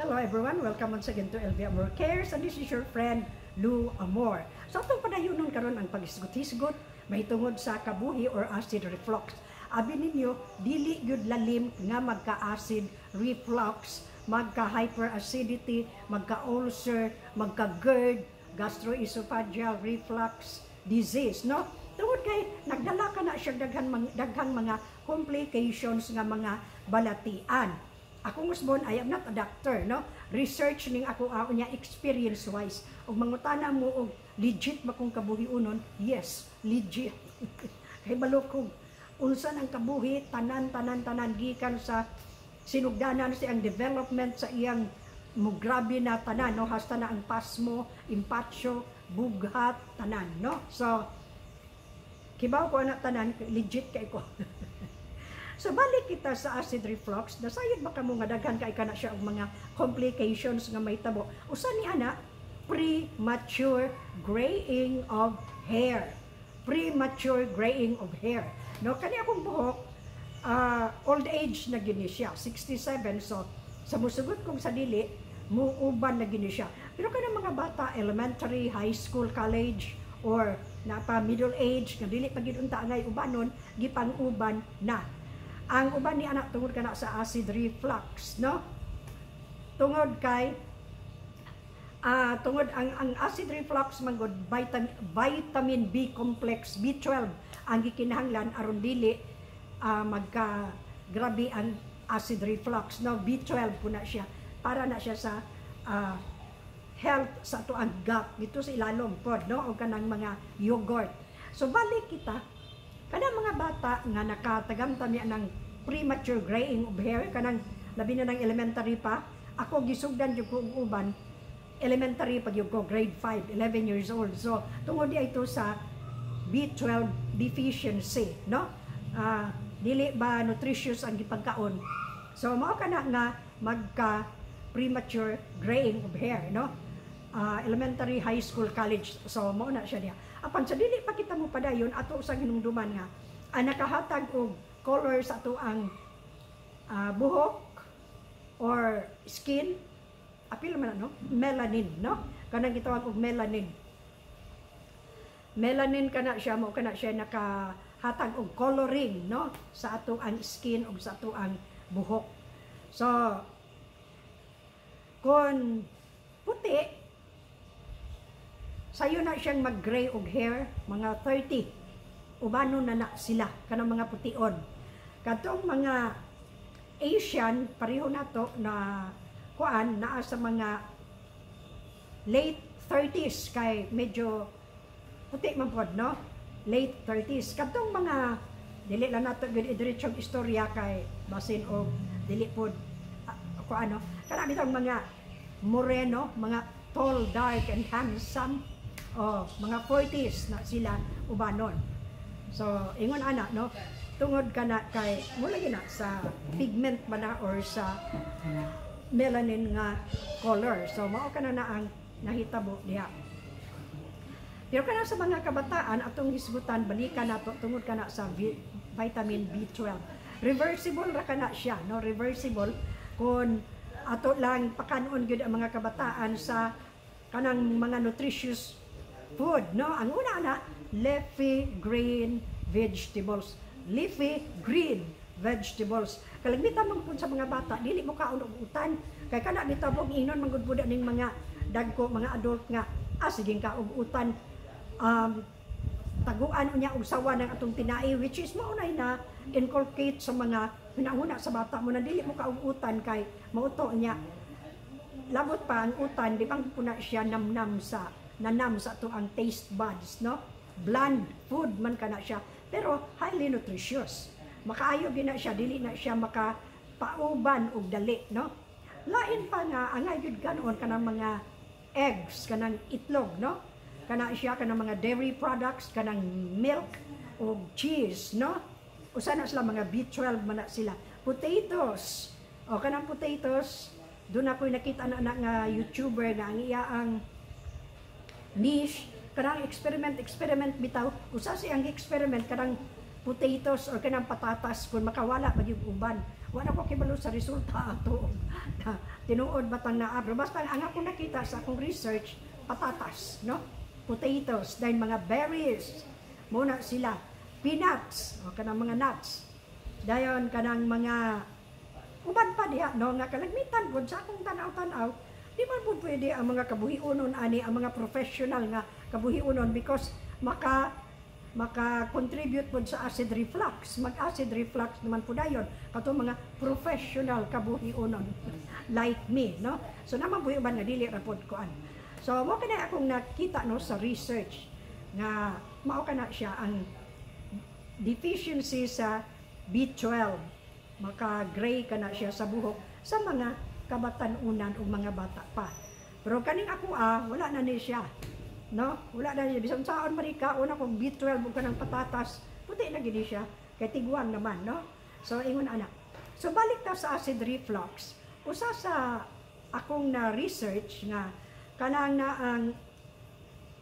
Hello everyone, welcome once again to LV Amor Cares and this is your friend Lou Amor. So atong padayonon karon ang paghisgot-hisgot mahitungod sa kabuhi or acid reflux. Abi ninyo, dili gyud lalim nga magka-acid reflux, magka-hyperacidity, magka-ulcer, magka-GERD, gastroesophageal reflux disease, no? Tungod kay nagdala ka na siya daghang mga complications nga mga balatian. Ako usbon, I am not a doctor, no? Research ning ako niya, experience wise. Ug mangutana mo og legit ba kung kabuhi unon? Yes, legit. Kay balo kog unsa nang kabuhi, tanan tanan tanan, gikan sa sinugdanan sa iyang development, sa iyang mugrabe na tanan, no, hasta na ang pasmo, impatsyo, bughat, tanan, no? So kibaw ko ana tanan, legit kay ko. So balik kita sa acid reflux, nasayod ba kamo nga daghan kay kana siya og mga complications nga mahitabo? Usa ni ana, premature graying of hair. Premature graying of hair. No, kani akong buhok, old age na gini siya, 67. So sa musugot kong sa dili, muuban na gini siya. Pero kanang mga bata, elementary, high school, college, or napa middle age, nga dili pa gid unta angay ubanon, gipang-uban na. Ang uban ni anak tungod kana sa acid reflux, no? Tungod kay tungod ang acid reflux man gud, vitamin B complex, B12 ang gikinahanglan aron dili magka grabe ang acid reflux, no? B12 po na siya, para na siya sa health sa ato ang gut dito sa ilalom pod, no, o kanang mga yogurt. So balik kita kanang mga bata nga nakatagamtam niya ng premature graying of hair, kanang labi na ng elementary pa. Ako, gisugdan jud ko og uban elementary pag ko, grade 5, 11 years old. So tungod di ito sa B12 deficiency, no? Dili ba nutritious ang gipagkaon. So mao kana nga magka premature graying of hair, no? Elementary, high school, college. So mao na siya diha. Apan sa dili pa kita mo padayon, ato usang hinumduman nga ang nakahatag og color sa ato ang buhok or skin, apil man, no, melanin, no? Kanang gitawag og melanin. Melanin kana siya, mo kana siya nakahatag og coloring, no, sa ato ang skin ug sa ato ang buhok. So kung puti, sayo na siyang mag-gray og hair, mga 30, ubano na na sila, kanang mga pution. Katong mga Asian, pareho na to na kuan, naa sa mga late 30s kay medyo puti man pod, no? Late 30s. Katong mga dili lang nato gyud idiretsong istorya kay basin og dili pod kuan, no? Kana bitong mga moreno, mga tall, dark and handsome, oh, mga 40s na sila ubanon. So ingon ana, no, tungod kana kay mula gyud na sa pigment ba na or sa melanin nga color. So mao kana na ang nahitabo diha. Pero kana sa mga kabataan atong hisgutan, balikan nato, tungod kana sa vitamin B12. Reversible ra kana siya, no? Reversible kung ato lang pakanon gyud ang mga kabataan sa kanang mga nutritious food, no? Ang una na, leafy green vegetables. Leafy green vegetables. Kalimitan man pud sa mga bata, dili mo kaon og utan. Kay kana bitaw ingnon man gud pud ning mga dagko, mga adult nga, sige ka og utan, taguan unya og sawa ng atong tinai, which is mao na inculcate sa mga hunahuna sa bata mo na dili mo kaog utan kay mauto niya. Labot pa ang utan, di bang puna siya namnam sa nanam sa ato ang taste buds, no? Bland food man kana siya pero highly nutritious. Makaayo gyud na siya, dili na siya maka pauban og dali, no? Lain pa nga angay gyud kanon kanang mga eggs, kanang itlog, no? Kana siya, kanang mga dairy products, kanang milk o cheese, no? Usa na sila, mga B12 man na sila. Potatoes. O kanang potatoes, doon ako nakita na nga YouTuber nga ang iya ang niche kanang experiment experiment bitaw. Usa siyang experiment, kanang potatoes or kanang patatas, kung makawala ba yung uban. Wala ko kibalo sa resulta ato. Tinuod ba tang naa, pero basta ang akong nakita sa akong research, patatas, no? Potatoes, dahil mga berries, muna sila, peanuts, o kanang mga nuts, dayon kanang mga uban pa diha, no, nga kalagmitan pud sa akong tanaw-tanaw, di man pud pwede ang mga kabuhiunon ani, ang mga professional nga kabuhiunon, because maka contribute pud sa acid reflux. Mag-acid reflux naman pud dayon kato mga professional kabuhiunon like me, no? So naman pud uban nga dili ra pud kuan. So mo kani akong nakita, no, sa research nga mao kana siya ang deficiency sa B12, maka-gray ka na siya sa buhok sa mga kabatanunan o mga bata pa. Pero kaning ako ah, wala na ni siya. No? Wala na niya. Bisan saan man ikaon akong B12 ug kanang patatas, puti na gid siya. Kay tiguang naman, no? So ingon ana. So balik ta sa acid reflux. Usa sa akong na research nga kanang na ang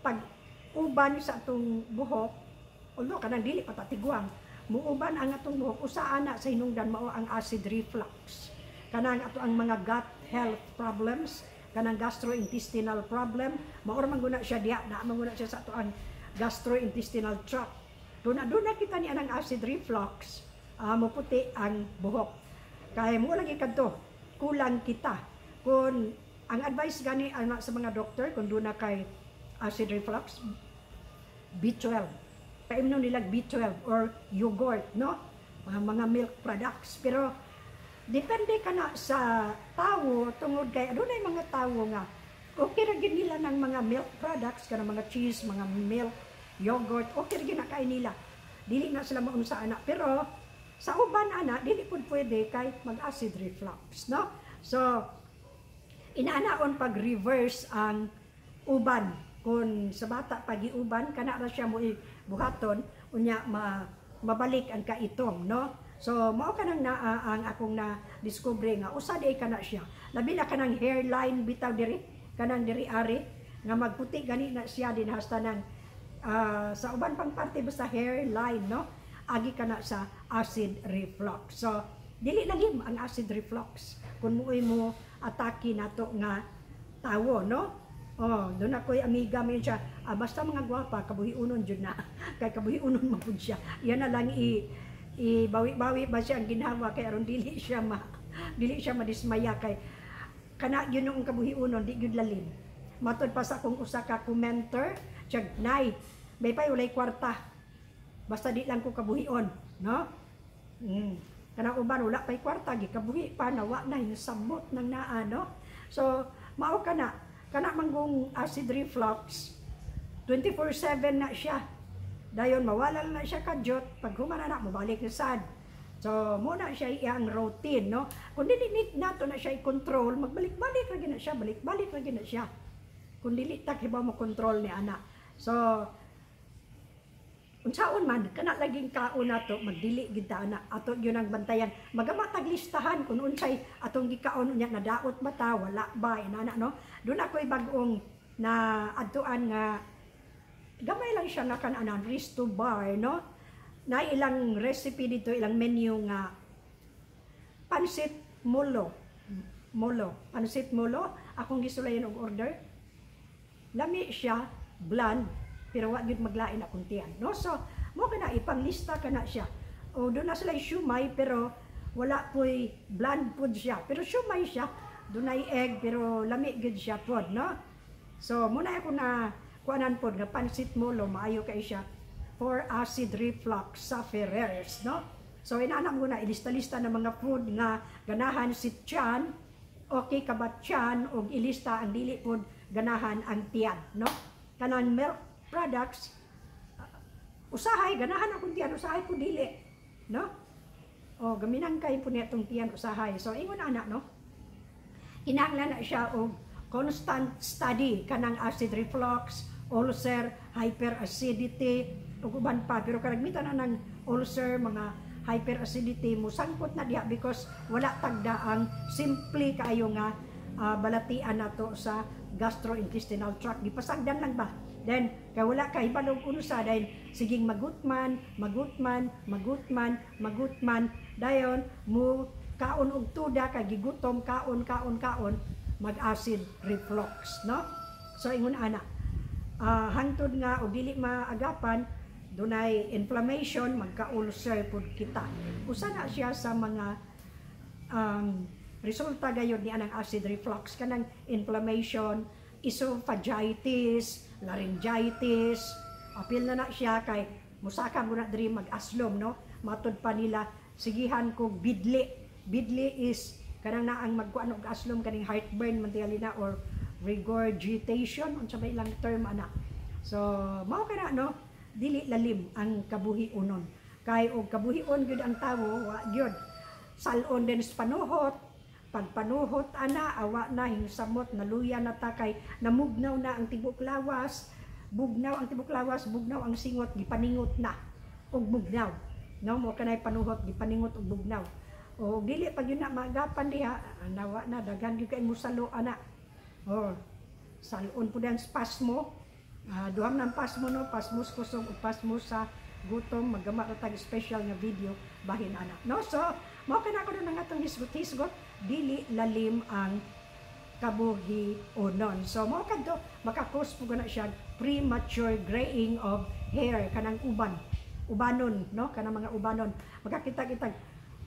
pag-uban sa atong buhok, although kanang dili pa ta tiguang, muuban ang atong buhok, usa ana sa hinungdan mao ang acid reflux. Kanang ato ang mga gut health problems, kanang gastrointestinal problem, mao ra man guna siya diha, na man guna siya sa ato ang gastrointestinal tract. Duna duna kita ni anang acid reflux, muputi ang buhok. Kay mo lagi kadto, kulang kita. Kung ang advice gani ana sa mga doktor kung duna kay acid reflux, B12. Paimnon nila B12 or yogurt, no? Mga milk products. Pero depende ka na sa tawo tungod kay adunay mga tawo nga okay ra gid nila ng mga milk products, kanang mga cheese, mga milk, yogurt, okay ra gid na kay nila. Dili na sila maunsa ana. Pero sa uban ana dili pud pwede kay mag-acid reflux, no? So inaanaon pag reverse ang uban. Kung sa bata pag iuban kana ra siya mo buhaton, unya mabalik ang kaitom, no? So mao kanang naa ang akong na discover nga usa di kana siya, labi na kanang hairline bitaw diri, kanang diri ari nga magputi gani na siya din hasta nang sa uban pang parte, basta hairline, no, agi kana sa acid reflux. So dili lalim ang acid reflux kung muoy mo atake nato nga tawo, no? Oh, doon ako'y amiga mo siya. Ah, basta mga gwapa, kabuhiunon jud na. Kay kabuhiunon man pud siya. Yan na lang i ibawi-bawi ba siya ang ginhawa kay aron dili siya madismaya kay kana yun ang kabuhiunon, di gyud lalim. Matod pa sa akong usa ka commenter, siya, "Nay, may pay walay kwarta. Basta di lang ko kabuhion," no? Kanang uban wala pay kwarta, gikabuhi pa nawa na yung samot nang naa, no? So mao kana kana manggong acid reflux, 24/7 na siya. Dayon mawala na siya kadyot, pag humana na mobalik na sad. So mo na siya iyang routine, no? Kung dili ni nato na siya i-control, magbalik-balik ra gyud na siya, balik-balik ra gyud na siya. Kung dili ta kibaw mo control ni ana. So unsaon man kana laging kaon nato, magdili gid ta ana, ato gyud ang bantayan. Magama tag listahan kung unsay atong gikaon, unya nadaot ba ta, wala ba, inana, no? Doon ako'y bag-ong na adtuan nga gamay lang siya nga kananan, resto bar, no, na ilang recipe dito, ilang menu nga pansit molo. Molo, pansit molo akong gisulayan og order. Lami siya, bland, pero wa gyud maglain akong tiyan, no? So mo kana ipanglista kana siya. O doon na sila siomai, pero wala po'y, bland pud siya, pero siomai siya, dunay egg, pero lami gyud siya pod, no? So muna ako na kuanan pod nga pansit molo, maayo kay siya for acid reflux sufferers, no? So inaanam ko na ilista-lista ng mga food nga ganahan si tiyan, okay ka ba tiyan, og ilista ang dili pod ganahan ang tiyan, no? Kanang milk products, usahay ganahan akong tiyan, usahay po dili, no? O gaminang kay po niya tong tiyan usahay. So ingon ana, no? Kinahanglan na siya og constant study kanang acid reflux, ulcer, hyperacidity ug uban pa, pero kalagmitan na ng ulcer, mga hyperacidity, musangkot na diha because wala tagda ang simple kaayo nga balatian nato sa gastrointestinal tract. Gipasagdan lang ba? Then kay wala ka hibalog unsa, dahil siging magutman, magutman, magutman, magutman, dayon mo Kaon og tuda kay gigutom, kaon, kaon, kaon, mag-acid reflux, no? So ingon ana. Hangtod nga og dili maagapan, dunay inflammation, magka-ulcer pud kita. Usa na siya sa mga resulta gayud ni anang acid reflux, kanang inflammation, esophagitis, laryngitis, apil na na siya kay musaka mo na diri, mag-aslom, no? Matud pa nila, sigihan kog bidli. Bidli is kanang naang magkuan og aslom, kaning heartburn man tingali na or regurgitation, unsa ba ilang term ana. So mao kana, no? Dili lalim ang kabuhi unon. Kay og kabuhion gyud ang tawo, wa gyud. Salon din sa panuhot, pagpanuhot ana, awa na, hingsamot, naluya na ta kay namugnaw na ang tibok lawas, bugnaw ang tibok lawas, bugnaw ang singot, gipaningot na og bugnaw. No, mo kanay panuhot, gipaningot og bugnaw. O dili pag yun na maagapan diha, nawa na, daghan gyud kay musalo ana. Oh, salon pud ang spasmo. Duham ng pasmo, no, pasmo sa kusog ug pasmo sa gutom. Maggama ra tag special nga video bahin ana. No, so mao kana ko ang atong hisgot-hisgot, dili lalim ang kabuhi unon. So mao kadto, maka-cause po na siya premature graying of hair, kanang uban. Ubanon, no? Kanang mga ubanon. Makakita kita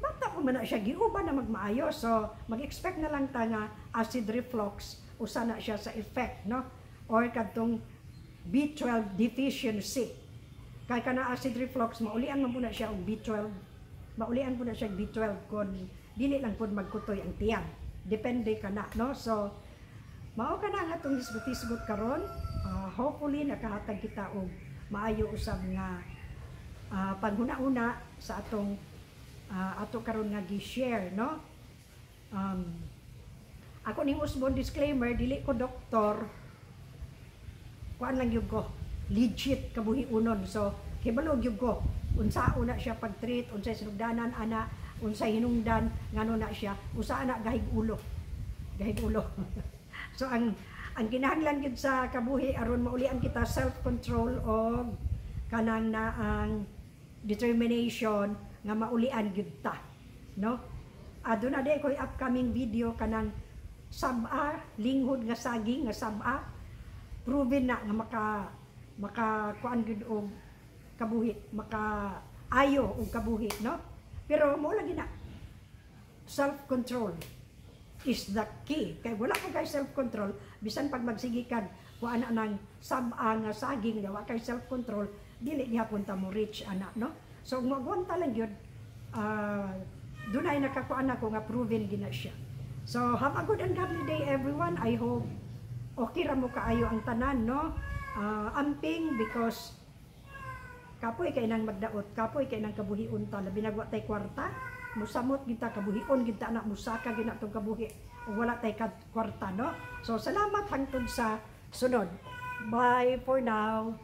bata pa man na siya, giuban na magmaayo. So mag-expect na lang ta nga acid reflux usa na siya sa effect, no? Or kadtong B12 deficiency. Kay kana acid reflux, maulian man po na siya og B12. Maulian po na siya og B12 kon dili lang pud magkutoy ang tiyan. Depende ka na, no? So mao ka na nga atong hisgot-hisgot karon. Hopefully nakahatag kita og maayo usab nga panghuna-una sa atong ato karon nga gi-share, no? Ako ning usbon, disclaimer, dili ko doktor. Kuan lang gyud ko, legit kabuhi unon. So kibalo gyud ko unsa una siya pag-treat, unsay sinugdanan ana, unsay hinungdan ngano na siya, usa ana gahig ulo, gahig ulo. So ang kinahanglan gyud sa kabuhi aron maulian kita, self-control og kanang na ang determination nga maulian gyud ta, no? Aduna day ko'y upcoming video, kanang sab-a, linghod nga saging nga sab-a, proven na nga maka kuan gyud og kabuhi, maka ayo og kabuhi, no? Pero mo lagi na, self-control is the key. Kay wala ko kay self-control, bisan pag magsige kag kuan na ng sab-a nga saging, wa kay self-control, dili gihapon ta mo reach ana, no? So mo agwanta lang gyud, dunay nakakuan ako nga proven gina siya. So have a good and godly day, everyone. I hope okay ra mo kaayo ang tanan, no? Amping because kapoy kay nang magdaot, kapoy kay nang kabuhion ta, labi nagwa tay kwarta, musamot kita kabuhion kita na, musaka gina tong kabuhi ug wala tay kwarta, no? So salamat, hangtod sa sunod. Bye for now.